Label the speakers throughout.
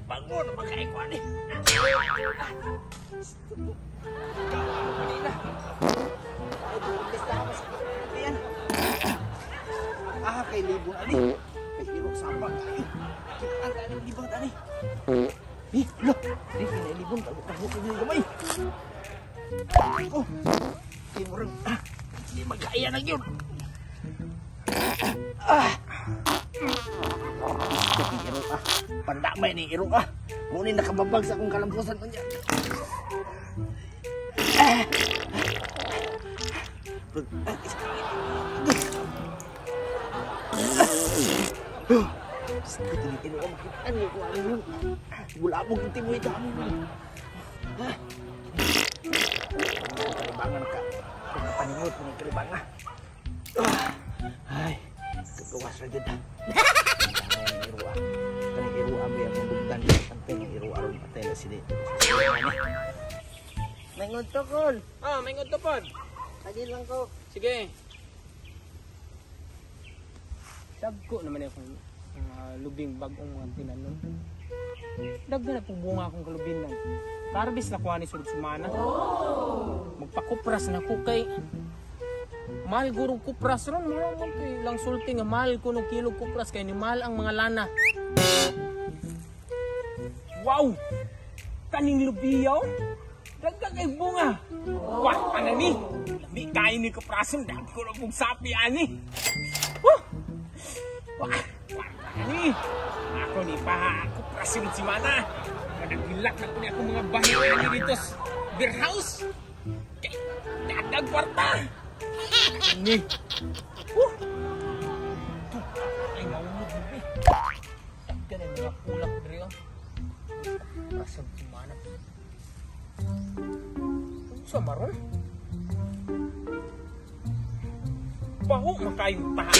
Speaker 1: Bango na makain ko ani. Kanina. Ay, protesta ako sa yan. Ah, kay libon ani. Kay irok sapa ay. Kitaan ka ani libon ani. Eh, lo. Di kay libon tago-tago ko gamay. Oh. Di murag di magkaya na gyud. Ah. Irok ah. Pandamay ni irok ah. Muni nakababag sa akong kalampusan unya. Bulabog yung timoy ito. Ha? Kalibangan ka. Pagkapanimot mo ng kalibangan. Ay, kagawas na dyan. Kanang irua. Kanang irua ba yung bugtan. Antay ng irua ron. Patay na sila.
Speaker 2: May ngunto kol.
Speaker 3: Ah, may ngunto pod.
Speaker 2: Lagi lang ko.
Speaker 3: Sige. Dagko naman akong lubing bagong mga tinanom. Daghan na pong bunga akong kalubin lang. Karbis na kuha ni sulod sumana. Magpakupras na ko kay mahal gurong kupras ron. Mahal man kay lang sulti nga mahal ko ng kilo kupras kay ni mahal ang mga lana. Wow! Kaning lubiyaw? Daghan kay bunga. Wah, ano ni? Lami kayo ni kuprason. Daghan ko na pong sapi ani. Wah! Wah! Wah! Ani! Ako ni pa kuprason si mana. Managilak na ko ni akong mga bahay ani dito sa beer house. Kay dadag kwarta. Ani! Wah! Ay, maulog mo eh. Daghan ang mga pulak diri oh. Kuprason si mana. Sa maron? Baho makayong tao.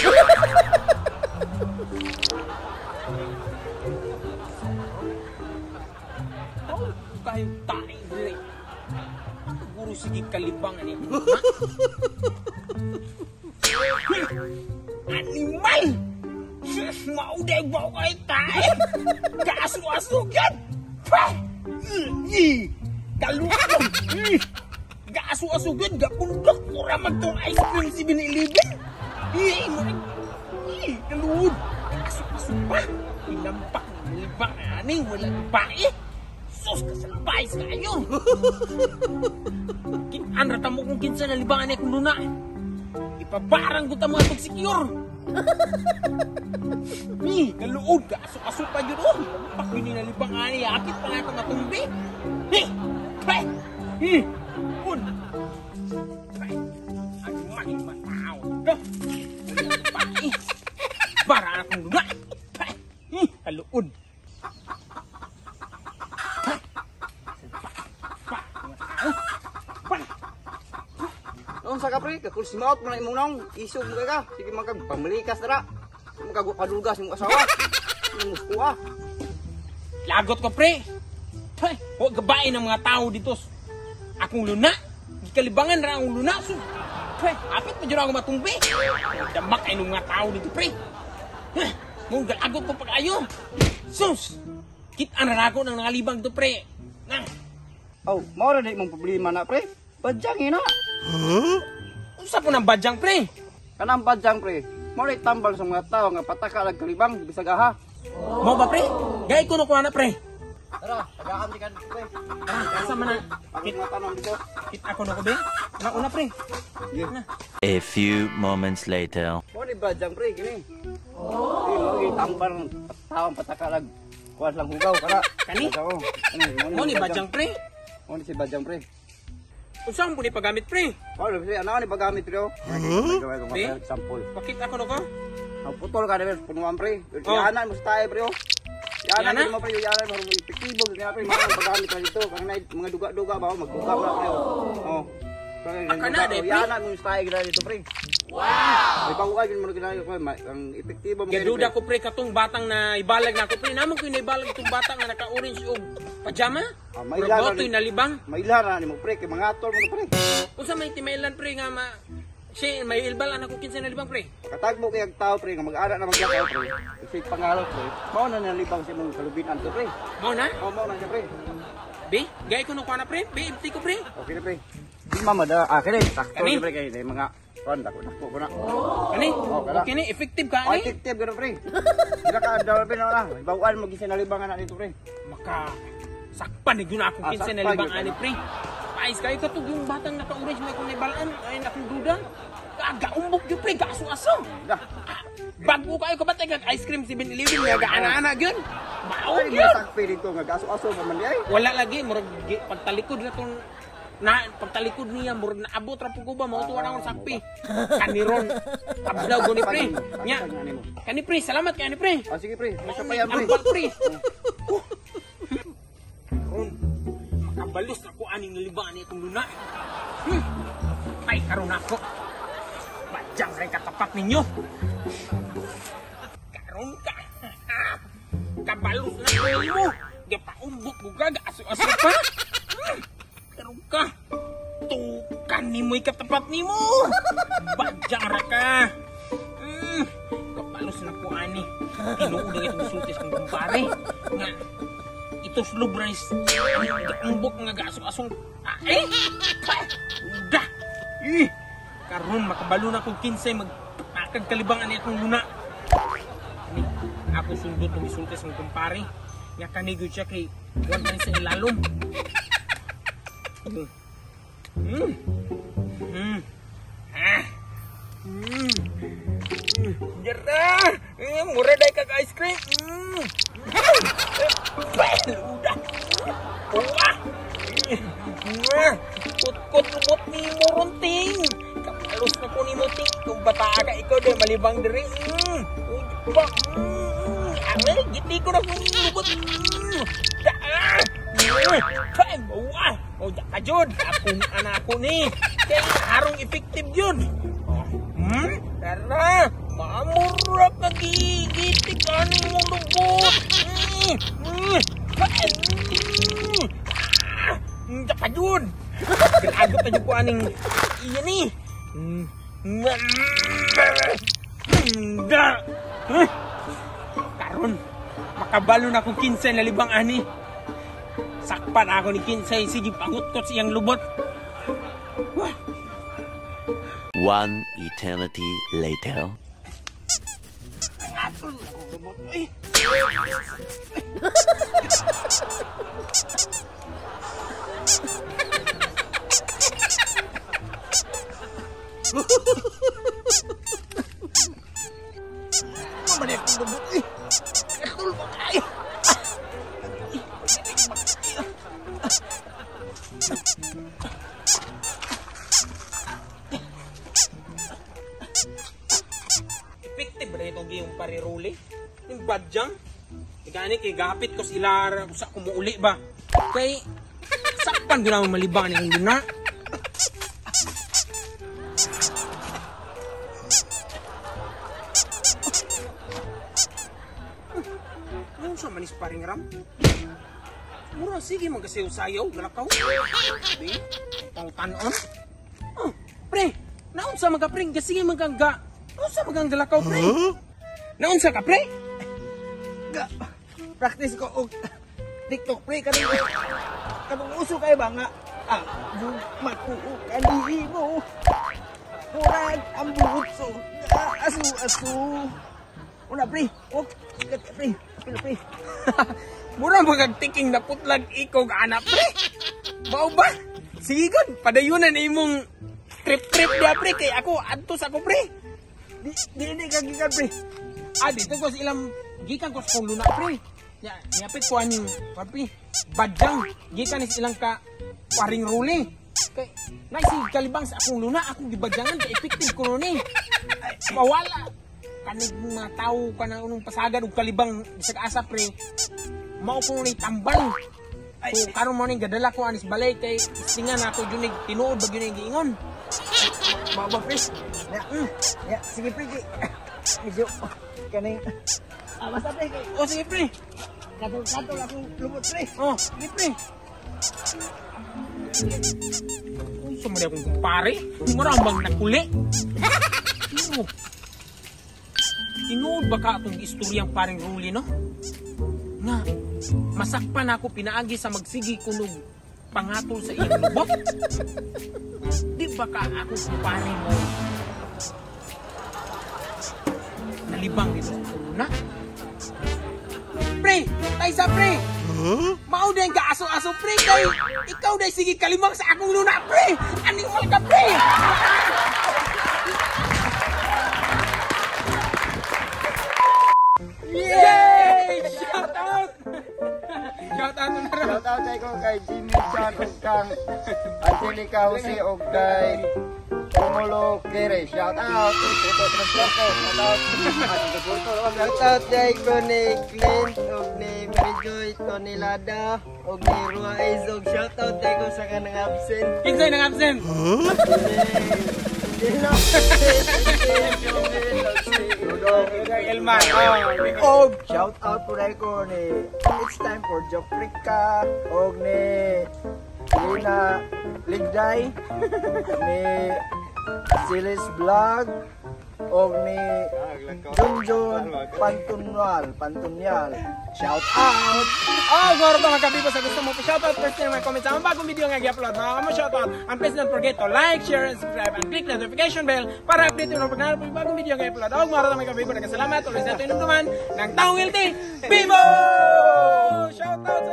Speaker 3: Baho kayong tae dili. Guro sige kalibang ani. Animal! Mauday baho kayong tae. Kaaso-aso yan! Pa! Kaluto! Gaaso-aso gyud, gapundak mura magtong ice cream 7-Eleven. Eh, murag eh, kaluod. Gaaso-aso pa. Hinampak ni libang ani, wala pa eh. Sus, kasalbay sa kayo. Kinan ra tamo kung kinsa na libang ani akong luna. Ipabarang ko ta mga pag-secure. Ni, kaluod, gaaso-aso pa yun. Oh, hinampak yun ni nalibang ani, apit pa nga ito matumbi. Eh, pe, eh. Pun. Ano man matao. Para akong luna. Kaluod.
Speaker 2: Noon sa kapre, kakulsimaot mo na imong naong. Isog mo ka. Sige man kag pamalikas dara. Magkadugas imong asawa. Imong kuha.
Speaker 3: Lagot ko pre. Huwag gabain ang mga tao dito. Akong luna. Gikalibangan ra akong luna. So, pre, apit pa dyan ako matumbi. Damak ay nung mga tao dito, pre. Mong galagot ko pag-ayo. Sus! Kitaan ra ako ng nangalibang dito, pre. Nang.
Speaker 2: Oh, mao ra di mong problema na, pre. Badyang ina.
Speaker 3: Huh? Unsa po ng badyang, pre?
Speaker 2: Kanang badyang, pre. Mao ra tambal sa mga tao nga pataka lag kalibang bisag aha.
Speaker 3: Mao ba, pre? Gay ko no kuha na, pre.
Speaker 2: Tara, tagaan di ka pre.
Speaker 3: Tara, asa man na?
Speaker 2: Kit tanong dito.
Speaker 3: Kit ako na ko, be. Na una, pre.
Speaker 2: Yeah.
Speaker 4: A few moments later.
Speaker 2: Mao ni badyang, pre, kini. Oh. Mao tambal tao pataka lag kuha lang hugaw kana.
Speaker 3: Kani? Mao ni badyang, pre.
Speaker 2: Mao ni si badyang, pre.
Speaker 3: Unsa ang puni pagamit, pre?
Speaker 2: Oh, pre, ano ni pagamit, pre? Huh?
Speaker 3: Pre?
Speaker 2: Example.
Speaker 3: Pakit ako no ko.
Speaker 2: Ang putol ka pre, punuan, pre. Iyanan mo sa tayo, pre. Iyanan mo, pre, iyanan mo epektibo gid pre, mga pagamit ra dito. Kang mga duga-duga ba magduga ba pre. Oh.
Speaker 3: Akana pre.
Speaker 2: Iyanan mo sa tayo gid dito, pre. Wow. May bago gid mo gid pre, ang epektibo mo.
Speaker 3: Gaduda ko pre katong batang na ibalag na ako pre. Namo ko ibalag itong bata nga naka-orange og pajama. Mailan na libang.
Speaker 2: Mailan na nimo pre kay mga atol mo pre.
Speaker 3: Unsa may timailan pre nga ma Si may ilbal anak ko kinsa nalibang pre.
Speaker 2: Katagbo kay ang tao pre nga mag-ana na maglakaw pre. Kasi pangarap pre. Mao na nalibang sa imong kalubinan to pre.
Speaker 3: Mao na?
Speaker 2: Oh, mao na siya pre.
Speaker 3: Be, gay ko no kuana pre. Be, ibti ko pre.
Speaker 2: Okay na pre. Di mama da ah kini sakto
Speaker 3: Kani?
Speaker 2: pre kay mga kuan dako dako ko na.
Speaker 3: Kani?
Speaker 2: Oh, kala.
Speaker 3: Okay ni, effective ka
Speaker 2: Ay,
Speaker 3: ani.
Speaker 2: effective gano pre. Dila ka daw pre na lang. Bawal mo gisa nalibang ana dito pre.
Speaker 3: Maka sakpan gyud na akong
Speaker 2: Ah,
Speaker 3: kinsa
Speaker 2: sakpan
Speaker 3: nalibang
Speaker 2: gyud,
Speaker 3: ani pre. Pais kayo katug yung batang naka-orange may kung nabalaan ay akong duda. Kagaumbok gyud pre, gaaso-aso.
Speaker 2: Dah.
Speaker 3: Bago kayo kabatay kag ice cream 7-Eleven nga gaana-ana gyud. Mao
Speaker 2: Ay,
Speaker 3: gyud.
Speaker 2: sakpi dito nga gaso-aso pa man di ay.
Speaker 3: Wala lagi murag pagtalikod na tong na pagtalikod niya murag naabot ra pud ko ba mao tuwa na akong sakpi. Kaniron tablaw guni pre. Nya. Kani pre, salamat kay ani pre.
Speaker 2: Ah, sige pre, may sapayan pre.
Speaker 3: Ambal pre. Karon makabalos ako aning nalibang ani akong luna. Ay karon ako. Badyang rin katapat ninyo. Karon ka. Kabalos na ko mo. Gapaumbok ko ka, aso-aso pa. Karon ka. Tukan nimo katapat nimo. Badyang ra ka. Kabalos na ko ani. Tinuod na itong sultis kong kumpare. Nga, ito slow rice. Umbok nga gaso-asong. Eh! Uda! Eh! Karon makabalo na kong kinsay magpakagkalibang ani akong luna. Ani, ako sundot ng isultis ng kumpare. Nga kanigo siya kay huwag na sa ilalom. Ah. Jara! Mura day kag ice cream. Uda. Uwa. Kutkot lubot ni mo ron ting. Kapalos na ko ni mo ting. Kung bata ka ikaw day malibang diri. Uy pa. Aray, giti ko na kung lubot. Daa. Ay, uwa. O, ka jud. Akong anak ko ni. Kay harong effective yun. Tara. Maamura ka gigitik ani mo lubot. Ka jud. Grabe pa jud ko aning iyan ni. Da. Karon makabalo na kong kinsay na libang ani. Sakpan ako ni kinsay sige pangutkot siyang lubot. Wah.
Speaker 4: One eternity later.
Speaker 3: Atol ako lubot. Ay. Mabalik akong lubot. Ay. Atol ba kayo? Effective ba itong giyong pariruli? Yung badyang? Ikani kay gapit ko sila usa kumuuli ba? Kay sakpan ko naman malibang ni luna. Ano sa manis paring ram? Mura sige magkasayaw-sayaw, galakaw. Be, pangtanon. Oh, pre, naunsa mga pre, sige magangga. Naunsa magang galakaw, pre? Huh? Naunsa ka, pre?
Speaker 1: Practice ko og TikTok pre kanang kanang uso kay ba nga ang matuo kani mo. Murag ang buot so asu asu. Una pre, og pre, pre pre.
Speaker 3: Mura magagtiking na putlag ikog anak pre. Mao ba? Sige gud, padayunan imong trip-trip dia pre kay ako adto sa ako pre.
Speaker 1: Di di ka gikan pre.
Speaker 3: Ah, dito ko sa ilang gikan ko sa luna pre. Ya, niapit ko aning papi badyang gikan ni ilang ka paring ruli. Kay naisi kalibang sa akong luna akong gibadyangan kay effective ko ni. Mawala kanig mga tao kanang unong pasagad og kalibang bisag asa pre. Mao ko ni tambal. So karon mo ning gadala ko anis balay kay singa na ako junig tinuod ba gyud giingon.
Speaker 1: Mao ba pre? Ya, ya sige pre. Medyo kaning basta pre.
Speaker 3: O sige pre.
Speaker 1: Katol-katol akong lubot pre.
Speaker 3: Oh, sige pre. Unsa man akong kumpare? Mura bang nakuli? Pero, tinuod ba ka atong istoryang paring Ruli, no? Nga, masakpan ako pinaagi sa magsigi kunog pangatol sa iyang lubot? Di ba ka ako kumpare mo nalibang dito sa una? Pre! Taysa pre! Huh? Mao din ka aso-aso pre kay ikaw day sige kalimang sa akong luna pre! Animal ka pre! Yay! Shout out! Shout out na rin.
Speaker 2: Shout out ko kay Jimmy Chan ug kang Angelica Jose ug kay Romulo Kere. Shout out. Tuto Transporte. Shout out.
Speaker 1: Shout out day ko ni Clint ug ni Mary Joy Tonelada ug ni Rua Izog. Shout out day ko sa kanang absent.
Speaker 3: Kinsay nang absent? Elmar.
Speaker 1: Og shout out po day ko ni It's Time for Joprika og ni Lina Ligday, ni Silis Vlog og ni Junjun Pantunyal. Shout out!
Speaker 3: Oh, goro pa mga kabibo sa gusto mo pa-shoutout, first time comment sa among bagong video nga gi-upload. Mga mo shoutout. And please don't forget to like, share, and subscribe and click the notification bell para update mo pag naroon bagong video nga i-upload. Oh, mga mga kabibo, nagkasalamat. Always nato inumduman ng Taong LT. Bibo! Shoutout sa